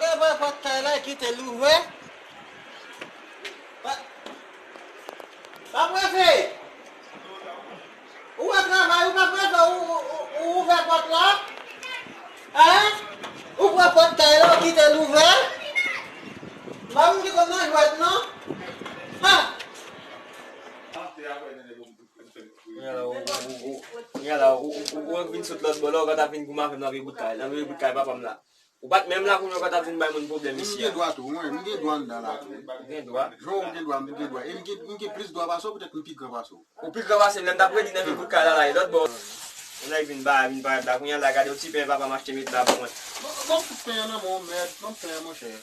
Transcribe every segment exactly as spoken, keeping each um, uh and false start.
Ouvè pòt kay la, kite l ouvè. Pa, pa prese. Ou wè travay, ou pa prese, ou, ou, ou, ou ouvè pòt la. Hein? Ou pran pòt kay la, ou kite l ouvè. M pa moun ki konn nan jwèt, non. Ha! Kounye a la, ou, ou, ou, ou, kounye a la, ou, ou, ou, ou vin sot lòt bò la, ou ka t ap vin goumen avè m nan vye bout kay, nan vye bout kay papa m la. Ou pa t menm la, kounye a ou ka t ap vin bay moun pwoblèm isi a. M gen dwa tou, mwen, m gen dwa anndan la tou. Ou gen dwa? Jan w gen dwa, m gen dwa. E m gen, m gen plis dwa pase w, poutèt m pi gran pase w. Ou pi gran pase m, lè m t ap redi nan vye bout kay la, la, e lòt bò. Yon nèg vin ba, vin parèt la, kounye a la, gade yon ti pen papa m achte met la pou mwen. Bon, bon, tout pen an nan men w, mèd, bon pen an, monchè.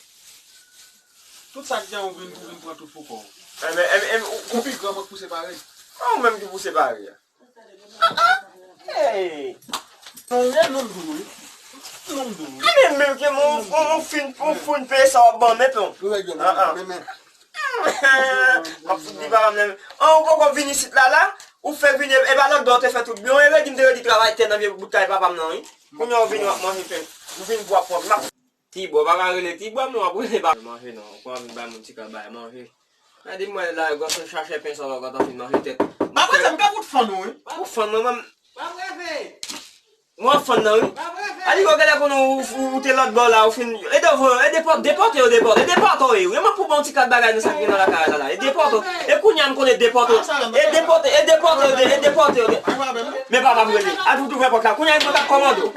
Tout sa k gen, ou vin, ou vin pran tout pou kò w. Enben, enben, enben, ou, ou pi gran, mwen k pou separe. Ou menm ki pou separe a. Ah, ah! Hey! Non, e non m di w wi. Non m di w wi. Enben, menm ke mwen, mwen, mwen fin, mwen fin peye sa w ap ban m, men, men. Ah, ah. Men, men. M ap fout di papa m nan men. An, ou poko vin isit la, la? Ou fèk vini, e pa lòt bò ou te fè tout byen. E redi m te redi travay tè nan vye bout kay papa m nan, wi. Kounye a ou vini w ap manje pen. Ou vin pou w ap pran. M ap Tibò, pa ka rele Tibò, non, w ap rele pa manje, non. Ou pa anvi bay moun ti kal bay manje. Gade mwen la, gòs ou chache pen sa w pa kontan fin manje tèt. Pa prese, m ka fout fann ou, wi. Ou fann mwen, mwen. Pa prese. Mwen fann nan, wi. Pa prese. Ali, gade konnen ou, ou, ou te lòt bò la, ou fin. E devo, e depòte, depòte yo, depòte, e depòte yo, wi. E mwen pou bon ti kal bagay nan sa ki nan lakay la, la. E depòte yo. E kounye a m konnen depòte yo. E depòte, e depòte yo, e depòte yo. Men papa m rele. Al fout ouvè pòt la. Kounye a e mwen k ap kòmande w.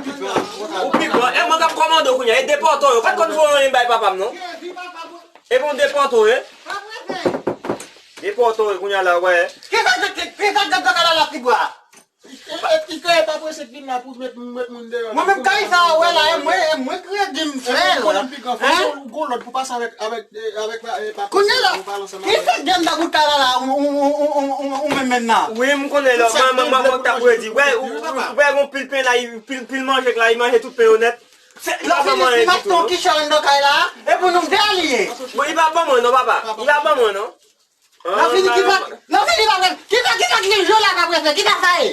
Ou pi gran. E mwen k ap kòmande w kounye a. E depòte w. Yo pa t konn voye anyen bay papa m non. E bon depòte w ye. Depòte w ye kounye a la, wè. Kisa k, kisa k ap fè la la pi bwa? Li kreye pa prese k vin la pou met, met moun deyò. Mwen menm kay sa a wè la, e mwen, e mwen kreye di m fè l. Ou pi gran, fò w gon lòd pou pase avèk, avèk, avèk, avèk papa. Kounye a la, kisa k gen nan bout kay la la, ou, ou menm menm nan? Wi, m konnen lè, mwen, mwen, mwen, mwen t ap redi. Wè, ou, ou wè gon pil pen la, pil, pil manje la, li manje tout pen yo nèt. Lè w fini, si m ap ton kichòy anndan kay la, e pou nou vè li ye. Bon, li pa ban mwen non, papa. Li pa ban mwen non. Nan fini, kisa, nan fini, pa prese. Kisa, kisa ki gen jwe la, pa prese? Kisa sa ye?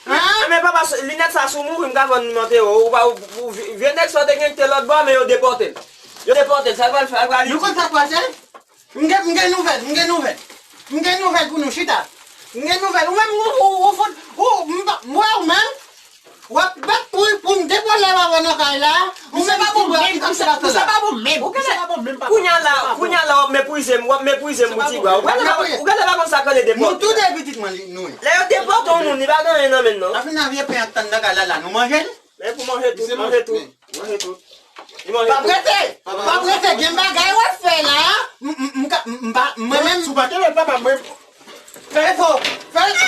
Hein? Men papa, linèt sa sou mouri, m ka vann li mante, ou pa, ou, ou, vye nèg sa w te gen ki te lòt bò, men yo depòte l. Yo depòte l, sa l pral fè, l pral itil. Nou konn sa k pase? M gen, m gen nouvèl, m gen nouvèl. M gen nouvèl pou nou, chita. M gen nouvèl. Ou menm, ou, ou, ou fout, ou, m pa, m wè ou menm. W ap bat pou, pou m depòte papa nan kay la. Ou menm pa bon menm, misye pa bon menm. Ou gade, kounye a la, kounye a la, w ap meprize m, w ap meprize m pou ti bwa. Ou gade, ou gade pa konn sa k rele depòte. Nou tou de pitit mwen, nou ye. Lè yo depòte yon moun, li pa gen anyen nan men l non. Sa fin nan vye pen ak tann nan kay la, la, nou manje l. Men pou manje tout, manje tout, manje tout. Li manje tout. Pa prese, pa prese, gen bagay w ap fè la. M, m, m ka, m, m pa, mwen menm. Si w pa kenbe papa, mwen. Fè efò, fè efò.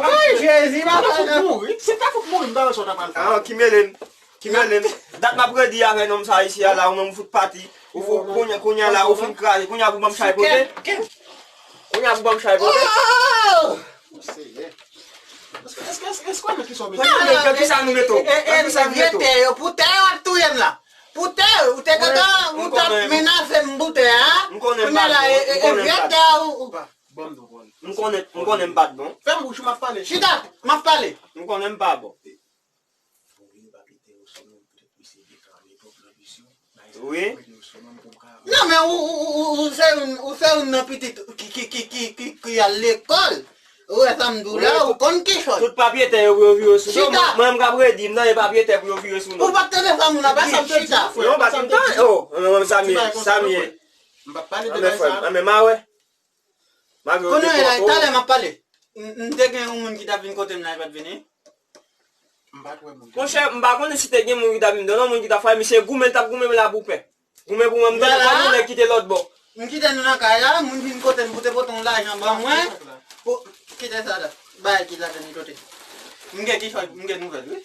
Ay, Jezi, papa. Si ta fout mouri, m ta wè sa w ta pral fè. Ah, ki mele m. Ki mele m. Dat m ap redi avè nonm sa isi a la, ou menm ou fout pati. Ou fout kounye, kounye a la, ou fin kraze. Kounye a pou ban m chay pote. Kounye a pou ban m chay pote. Seyè. Èske, èske, èske, èske w konnen kisa w mete? Nan kisa nou mete w? Nan kisa nou mete w? Vye tè yo, pou tè yo w ap touye m la. Pou tè yo, ou te gentan, ou t ap menaze m pou tè a. Kounye a la, e, e, e vye tè a ou, ou. Ban m non, ban m. M konnen, m konnen m pa t bon. Fèm bouch ou, m ap pale. Chita, m ap pale. M konnen m pa bon. Wi. Non, men ou, ou, ou, ou, ou se youn, ou se youn nan pitit ki, ki, ki, ki, ki, ki al lekòl. Ou wè sa m di w la, ou konn kichòy. Tout papye tè yo pou yo vire sou nou. Chita. Mwen, mwen m ka predi, m tande papye tè pou yo vire sou nou. Ou pa t tande sa moun ap di, chita. Non, pa t tande. Oh, non, non, sa m ye, sa m ye. M pa t pale de bagay sa. Anben, ma wè. Konnen la, talè m ap pale. M, m te gen yon moun ki t ap vin kote m la, li pa t vini. M pa t wè moun. Monchè, m pa konnen si te gen moun ki t ap vin, non, moun ki t ap fè, misye goumen, l t ap goumen la pou pen. Goumen pou mwen, m tande kòm yon nèg ki te lòt bò. M kite nou nan kay la, moun vin kote m pou te pote yon lajan ban mwen. Pou, kite sa la. Bagay ki ladan li kote. M gen kichòy, m gen nouvèl, wi.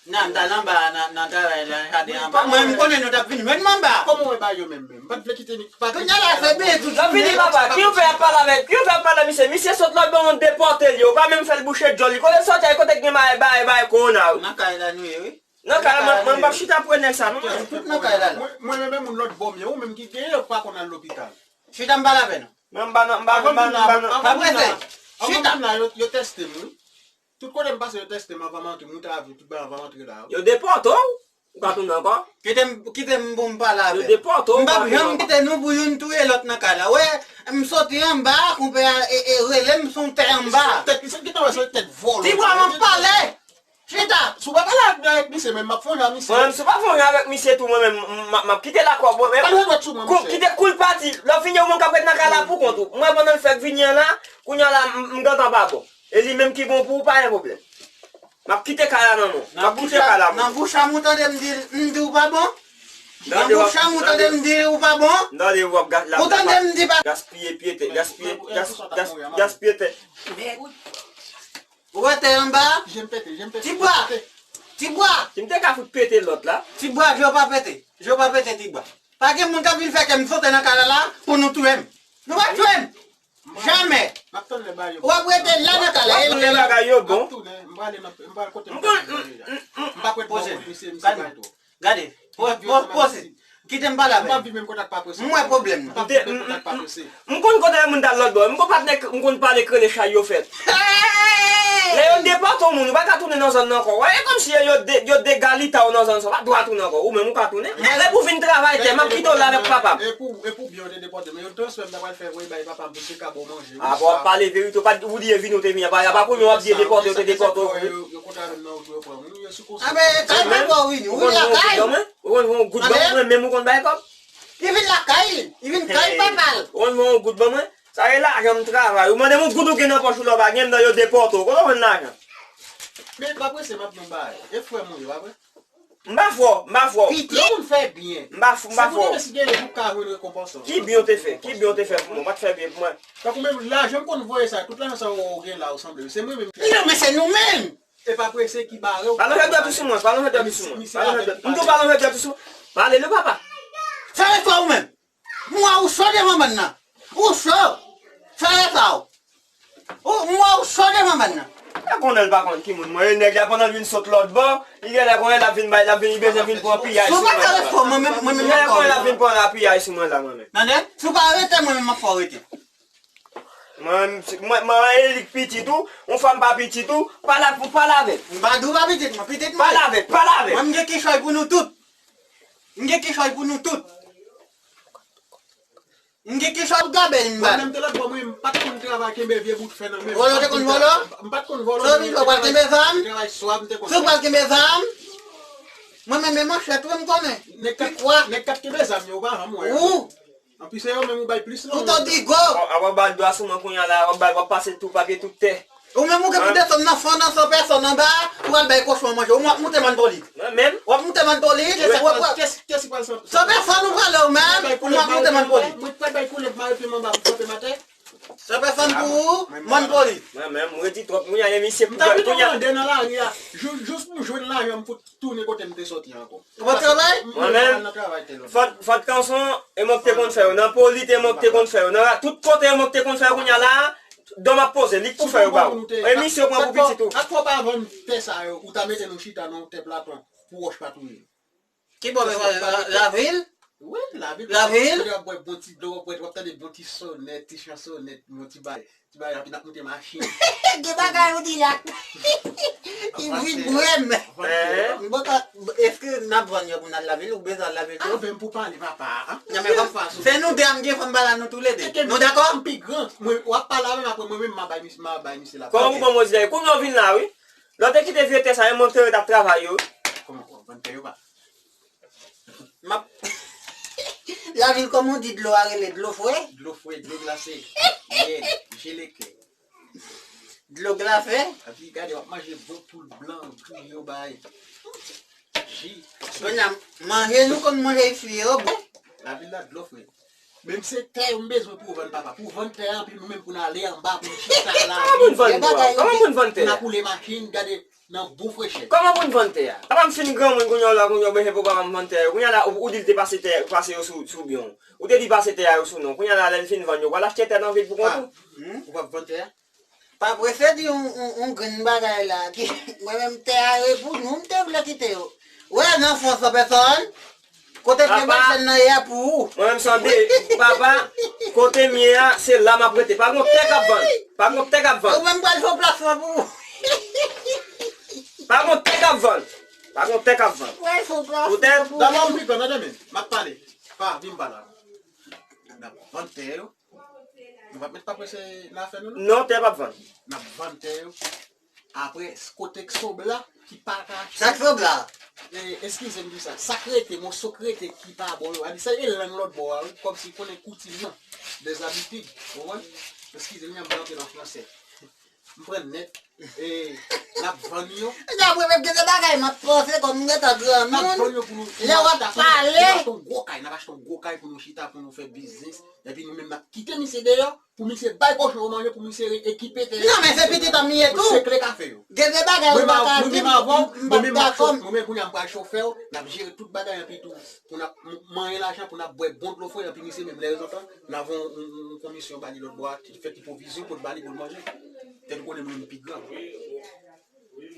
Nan, m t al anba a, nan, nan travay la, nan jaden anba a. Mwen, m konnen nou t ap vin jwenn m anba a. Kòman w wè bagay yo menm, menm? M pa t vle kite li. Kounye a la, se bezou. Yo vini, papa. Ki ou fè ap pale avèk? Ki ou fè ap pale, misye? Misye sot lòt bò, moun depòte l, yo pa menm fè l bouche djòl li. Kote l sòti a, kote k gen bagay, bagay, bagay kowona yo? Nan kay la nou ye, wi. Nan kay la, mwen, mwen p ap chita pou nèg sa, non. Tout nan kay la, la. Mwen, mwen menm, moun lòt bò m ye, ou menm ki genyen, ou pa konn al lopital. Chita, m pale avè nou. Mwen, m pa nan, m pa, m pa, m pa nan. Pa prese. Chita. Yo, yo tèste m, wi. Tout kote m pase, yo tèste m anvan m antre, m wout avi, tout bagay anvan m antre la. Yo depòte w? Ou ka tounen ankò? Kite m, kite m pou m pale avè w. Yo depòte w, m p ap janm kite nou pou youn touye lòt nan kay la. Wè, m soti anba, konpè a e, e, rele m sou tè anba. Tibwa, m ap pale! Chita! Si w pa pale avèk misye, men m ap fè yon jan misye. Mwen menm, si w pa fè yon jan avèk misye tou, mwen menm, m, m, m ap kite lakòb, mwen menm. Pa lwen dwèt sou mwen, misye. Kite kou l pati. Lè w fini, ou menm k ap ret nan kay la pou kont ou. Mwen, pandan l fèk vini an la, kounye a la, m, m gentan pa bon. E li menm ki bon pou ou, pa gen pwoblèm. M ap kite kay la nan men w. M ap kite kay la pou ou. Nan bouch a m ou tande m di, m di ou pa bon? Nan bouch a m ou tande m di ou pa bon? Ou tande m di pa. Gaspiye pye tè, gaspiye, gas, gas, gaspiye tè. Ou wè tè anba? Tibwa! Tibwa! Si m te ka fout pete lòt la. Tibwa, je w pa pete. Je w pa pete, Tibwa. Pa gen moun k ap vin fè ke m sote nan kay la la pou nou touye m. Nou p ap touye m! Jamè! Ou ap rete la nan kay la, e nou menm. Bagay yo bon. M konn, m, m, m, m pa kwè bon, misye, misye bay twòp. Gade, po-, po-, poze. Kite m pale avè w. M wè pwoblèm nan. M te, m, m, m, m konn kote moun t al lòt bò. M konn patnè, m konn pale krele chay yo fèt. Lè yo depòte yon moun, ou pa ka tounen nan zòn nan ankò. Wè, e kòmsi yo, yo de-, yo degalita w nan zòn sa, w pa dwa tounen ankò. Ou menm, ou ka tounen. Lè pou vin travay tè, m ap kite w la avèk papa m. E pou, e pou byen yo te depòte, men yo transfè m ta pral fè voye bay papa m pou l te ka ba w manje. Apa w ap pale verite, ou pa t, ou bliye vini, ou te vini. Apa, apa kounye a w ap di depòte, yo te depòte w vre. Yo kontre avè m nan wout, yo pran moun, yo sou konsèy. Anben, kay papa w vini, ou vin lakay. Ou konn fè yon goud ban mwen, menm ou konn bay kòb. Li vin lakay li, li vin kay papa l. Ou konn fè yon goud ban mwen. Sa e lajan m travay. Ou mande m yon goud ou gen nan pòch ou la, ou pa gen, m nan yo depòte w. Kote w jwenn lajan? Men pa prese, m ap di yon bagay. E frè m ou ye, pa vre? M pa fè w, m pa fè w. Lè yon moun fè byen, m pa fè, m pa fè w. Se pou tande si gen lè pou w ka jwenn rekonpans lan. Ki byen w te fè? Ki byen w te fè pou mwen? Ou pa t fè byen pou mwen. Tankou menm lajan m konn voye sa, tout lajan sa ou gen la, ou sanble. Se mwen menm ki... Non, men se nou menm! E pa prese ki bare w. Pa lonje dwèt ou sou mwen, pa lonje dwèt ou sou mwen. Pa lonje dwèt. M di w pa lonje dwèt ou sou mwen. Pale non, papa. Fè efò ou menm. M wè ou cho devan bann nan. Ou cho. Fè efò ou. Ou, m wè ou cho devan bann nan. Li konnen l pa konn ki moun mwen ye, nèg la pandan l vin sot lòt bò, li genlè konnen l ap vin bay, l ap vin, li bezwen vin pran piyay sou mwen. Si w pa fè efò, mwen menm, mwen menm m ap fè. Li genlè konnen l ap vin pran piyay sou mwen la, mwen menm. Tande? Si w pa rete, mwen menm m ap fè w rete. Mwen, mwen, mwen, Elik pitit ou, yon fwa m pa pitit ou, pale ak, pale avè l. M pa di w pa pitit mwen, pitit mwen. Pale avè l, pale avè l. Mwen, m gen kichòy pou nou tout. M gen kichòy pou nou tout. M gen kichòy pou gabèl m ba nou. Mwen menm te lòt bò, mwen, m pa t konn travay kenbe vye bout fè nan men m. Vòlò te konn vòlò? M pa t konn vòlò. Sou vin fò pral kenbe zam? Travay swa m te konn fè. Sou pral kenbe zam? Mwen menm, men manchèt wi m konnen. Nèg k ap, nèg k ap kenbe zam yo, ou pa janm wè yo. Ou! Anpi se yo menm ou bay plis lonè. Ou to digo. W ap, w ap ba l dwa sou mwen kounye a la, w ap ba l, w ap pase tou papye tout tè. Ou menm ou gen pou desann nan fon nan san pèsòn anba, ou al bay kochon an manje. Ou w ap moute mòn polis. Mwen menm? W ap moute mòn polis, ou ap pran. Kiyès, kiyès ki pral san? San pèsòn ou prale ou menm, ou w ap moute mòn polis. Mwen pral bay koulèv mare pye m anba pou frape m atè. San pèsòn pou ou, mòn polis. Mwen menm, mwen redi twòp. Kounye a, misye pou kounye a. M ta pito mande nan lari a, jous, jous pou m jwenn lajan m fout tounen kote m te sòti ankò. Ou pa travay? Mwen menm, fòt, fòt kanson, e mwen ki te konn fè yo. Nan polit, e mwen ki te konn fè yo. Nan tout kote, e mwen ki te konn fè yo kounye a la, dòm ap poze, li k pou fè yo ba ou. E misye pran pou pitit ou. Ak fò pa vann tè sa yo, ou ta mete nou chita nan yon tè platon, pou wòch pa touye nou. Ki bò men, lavil? Wi, lavil. Lavil? Kounye a w ap bwè bon ti dlo, w ap tande bon ti sonèt, ti chansonèt, bon ti bay. Ti bagay, epi n ap moute machin. Gen bagay ou di la. Ki vibre m. M poko, èske n ap vann yo pou n al lavil? Ou bezwen al lavil tou? Avè m pou pale, papa. Non, men kòm se nou de a m gen fanm ba la, nou toulede. Nou dakò? M pi gran. Mwen, w ap pale avè m apre, mwen menm, m a bay misye, m a bay misye la. Kòman pou ban mwen di la? Kounye a w vin la, wi. Lè w te kite vye tè sa yo, mwen te ret ap travay yo, wi. Kòman, w ap vann tè yo, pa? M ap... Lavil, kòman w di dlo a rele? Dlo fre? Dlo fre, dlo glase. Yè, jele kè. Dlo glase? Epi gade, w ap manje bon poul blan, griye yo bay. Ji. Kounye a, manje nou konn manje isi yo, bon. Lavil la, dlo fre. Menm se tè yo m bezwen pou w vann, papa. Pou w vann tè a, epi nou menm pou n ale anba, pou n chita la. Kòman pou n vann tè a? Kòman pou n vann tè a? Pou n ap woule machin, gade, nan bon frechè. Kòman pou n vann tè a? Apa m fin granmoun kounye a la, kounye a w bezwen pou papa m vann tè a yo. Kounye a la, ou, ou di l te pase tè, pase yo sou, sou byen w. Ou te di pase tè a yo sou non w. Kounye a la, lè l fin vann yo, w pral achte tè nan vil pou kont ou. Ou p ap vann tè a? Pa prese di yon, yon, yon grenn bagay la. Ki, mwen menm tè a yo e pou nou, m te vle kite yo. Wè, nan fon san pèsòn. Kote vye machann nan ye a pou ou. Mwen menm sanble, papa, kote m ye a, se la m ap rete. Pa gon tè k ap vann. Pa gon tè k ap vann. Ou menm pral fè yon plasman pou ou. Pa gon tè k ap vann. Pa gen tè k ap vann. Wè, fo plas. Ou tè? Dabò, m pi gran, tande men. M ap pale. Pa, vin m pale avè w. N ap vann tè yo. Nou p ap met pa prese nan afè nou, non? Non, tè p ap vann. N ap vann tè yo. Apre, kote k sobla ki pa ka achte. Sa k sobla? E, eskize m di sa. Sa k rete, moso k rete ki pa bon yo. A di sa, e lang lòt bò a, wi. Kòmsi konnen koutim nan. Dèzabitid. Ou konprann? Eskize m, m ap rantre nan fransè. M pran nèt. E, n ap vann yo. E apre menm gen de bagay m ap panse kòm m gentan granmoun. N ap vann yo pou nou, lè w ap pale. N ap achte yon gwo kay, n ap achte yon gwo kay pou nou chita, pou nou fè biznis. Epi nou menm n ap kite misye deyò, pou misye bay kochon yo manje, pou misye re- ekipe tè. Non, men se pitit an m ye tou. Sekle kafe yo. Gen de bagay ou pa ka di m, m p ap dakò. Mwen menm kounye a m pral chofè w, n ap jere tout bagay anpi tou. Pou n ap m- manyen lajan, pou n ap bwè bon dlo fre, anpi misye menm lè rezontan, n ap yon, yon, yon komisyon ba li lòt bò a, ki fè ti pwovizyon pou l ba li pou l manje. Tèt ou konnen nou menm pi gran.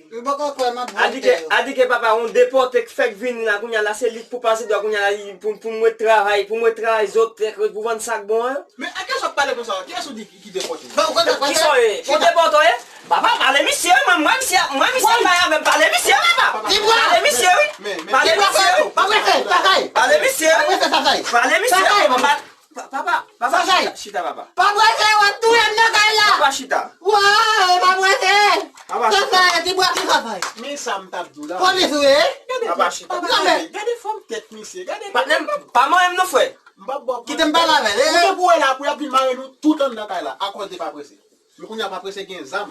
M poko kwè m ap vann tè yo. Adike, adike papa, yon depòte k fèk vini la, kounye a la, se li k pou pase dwa, kounye a la, li pou, pou mwen travay, pou mwen travay zòt, pou vann sa k bon an. Men, a kiyès w ap pale konsa? Kiyès ou di ki, ki depòte? Bon, ou konn sa k pase? Kisa w ye? Ki depòte w ye? Papa, pale misye, mwen, mwen, misye, mwen, misye, pale avè m, pale misye, papa. Pale misye, wi. Pale misye, wi. Pa prese, Sasay. Pale misye, wi. Pa prese, Sasay. Pale misye, wi. Papa, papa, papa, chita, papa. Pa prese, w ap touye m nan kay la. Papa, chita. Wè, pa prese. Papa, chita. Sasay, ti bwa ki Sasay. Men sa m t ap di w la. Polis ou ye? Papa, chita. Gade, gade fòm tèt misye. Gade, gade. Patnè m, pa manyen m non, frè. M p ap ba w. Kite m pale avè l. Ou gen pou wè la, pou y ap vin mare nou tout anndan kay la, akòz de pa prese. Men kounye a pa prese gen zam.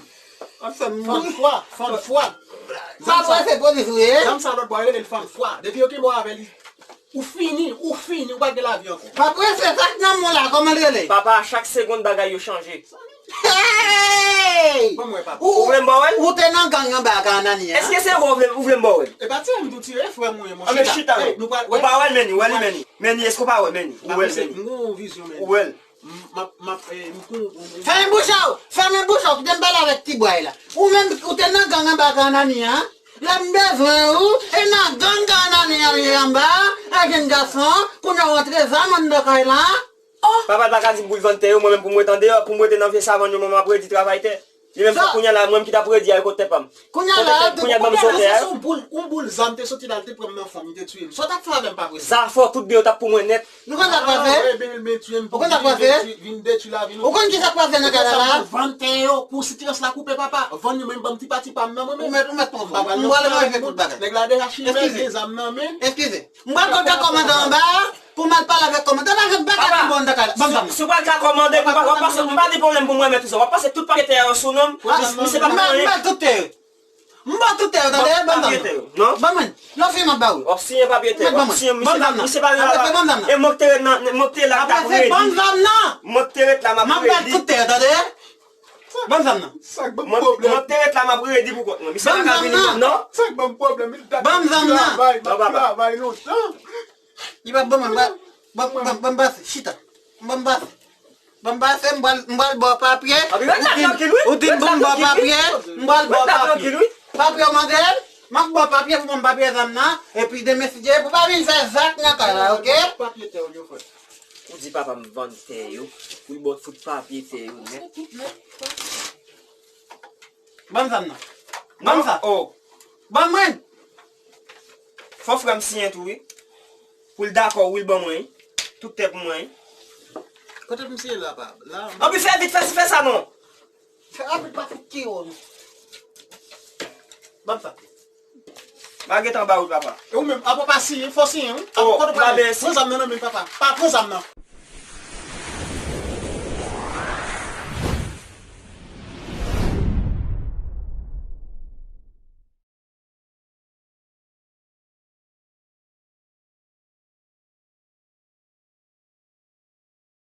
Fann fwa, fann fwa. Pa prese polis ou ye. Zam sa lòt bò a rele l fann fwa. Depi yo kenbe w avè li, ou fini, ou fini, ou pa gen lavi ankò. Pa prese, sa k nan men w la, kòman l rele? Papa, chak segonn bagay yo chanje. Hey! Ban m wè, papa. Ou, ou vle m ba w wè l? Ou te nan gang anba ak Anani a? Èske se ou vle, ou vle m ba w wè l? E pa tire m tou tire, frè m ou ye, monchè. Anben chita non. Ou pa wè l, Meni, wè li, Meni. Meni, èske ou pa wè l, Meni? Ou wè l, Meni? M gon vizyon, Meni. Ou wè l? M ap, m ap, eh, m kou, m, m, fèmen bouch ou! Fèmen bouch ou! Kite m pale avèk ti bway la. Ou menm, ou te nan gang anba ak Anani a? Lè m bezwen ou, e nan gang ak Anani a li anba, a jenn gason, kounye a w antre zam anndan kay la. Oh! Papa l pa ka di m pou l vann tè yo, mwen menm pou m rete andeyò, pou m rete nan vye savann yo, mwen m ap redi travay tè. Li menm sa, kounye a la, mwen m ki t ap redi a yo kot tè pa m. Kounye a la, kounye a ban m sou tè a. Yon boul, yon boul zam te soti la, l te pran m nan fon, li te tiye m. Sa w t ap fè avè m pa prese? Zafè w tout byen yo t ap pou mwen nèt. Nou konn sa k pase? Ou konn sa k pase? Vin detwi lavi nou. Ou konn ki sa k pase nan kay la la? Vann tè yo, pou sitirans la koupe, papa. Vann yo, men ban m ti pati pa m nan, mwen menm. Ou mèt, ou mèt pran vann. M pral ranje tout bagay. Nèg la deja chimè, gen zam nan men. Eskize. M pral konn kòmandan anba a. Pou m al pale avèk kòmandan, pa gen bagay ki bon anndan kay la. Ban m zam nan. Si w pral ka kòmande, w ap pase, m pa gen pwoblèm pou mwen mèt ou sa. W ap pase tout papye tè yo sou non m. Misye pa fè anyen. M ba tout tè yo. M ba tout tè yo, tande, ban m zam nan. Non? Ban mwen. Non, fin m ap ba ou. W ap siyen papye tè. W ap siyen, misye pa, misye pa gen la. E mwen k te ret nan, mwen k te la, m t ap redi. Ban m zam nan. Mwen k te ret la, m ap redi. M ap ba tout tè yo, tande. Ban m zam nan. Sa k ban m pwoblèm. Mwen k te ret la, m ap redi pou kont mwen. Misye pa ka vini menm non. Sa k ban m pwoblèm. Ban m zam nan. M ap travay lontan. Li pa ban mwen, ban, ban, ban, ban m pase, chita. Ban m pase. Ban m pase, m pral, m pral ba w papye. Ou di m, ou di m pou m ba w papye, m pral ba w papye. Papye w mande l, m ap ba w papye pou ban m papye zam nan, epi demen si Dye, pou pa vin fè zak nan kay la, oke? Papye tè w yo, frè. Ou di papa m vann tè yo, pou l ba w tout papye tè yo nèt. Ban m zam nan. Ban m sa. Oh. Ban mwen. Fò frè m siyen tou, wi. Pou l dakò, wi, l ban mwen, wi. Tout tè pou mwen, wi. Kote m siyen la, pa? La. Anpi fè vit, fè si, fè sa, non. Fè rapid, pa fout ki wo, non. Ban m sa. M a gentan ba ou l, papa. E ou menm, apa w pa siyen, fò w siyen, wi. Oh, apa kote w prale? Pran zam nan nan men papa. Pa pran zam nan.